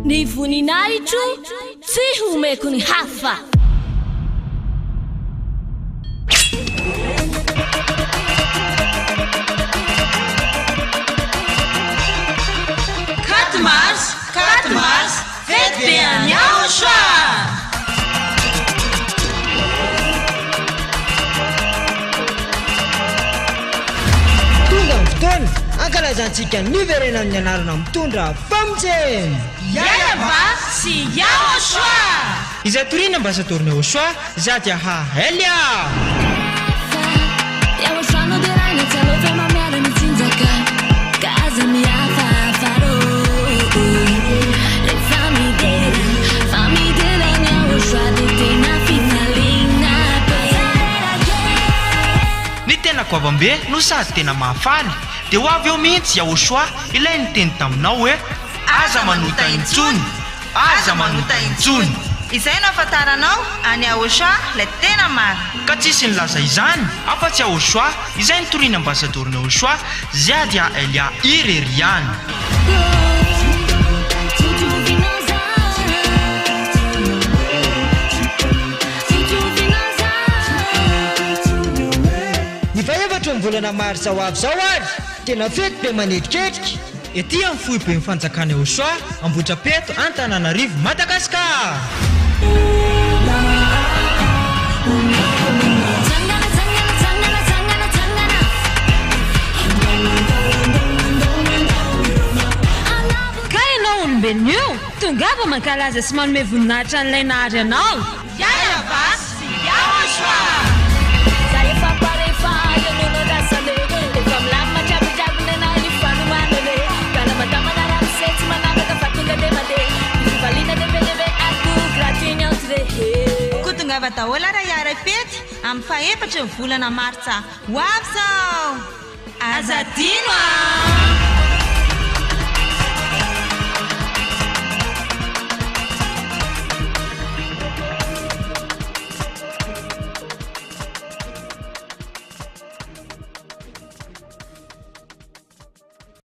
Ny voninahitro tsy homeko ny hafa. Quatre mars, quatre mars, fety be any Aotra! Tonga ny fotoana hankalazantsika ny niverenan'ny anarana mitondra famonjena! Yahweh sy Yahoshua! Izay toriana ambasadaoron'i Yahoshua, Zadiaha Elia! Ny tena goavambe no sady tena mahafaly dia ho avy eo mihitsy Yahoshua ilay niteny taminao hoe aza manota intsony, aza manota intsony. Izay no ahafantaranao an'i Yahoshua ilay tena marina. Ka tsisy nilaza izany afa-tsy Yahoshua izay nitorian'ny ambasadaoron'i Yahoshua Ziadia Elia irery ihany. Ny fahefatry ny volana marsa ho avy izao ary, tena fety be manetriketrika. Ety amin'ny foiben'ny fanjakana Eosoa, Ambohitrapeto, Antananarivo, Madagasikara! Ka ianao olombelona io, tongava mankalaza sy manome voninahitra an'ilay nahary anao. Yahweh sy Yahoshua! Za efa pare fa eo no rasana e Efa milamina jiaby nenah io fanomanana e Kalamadamana ramose tsy manavaka fa tonga de mandeha Ny fifaliana de be dia be ato gratuit ny entrée he. Koa tongava daholo ary hiara-hifety amin'ny fahefatry ny volana martsa ho avy izao! Aza adino an!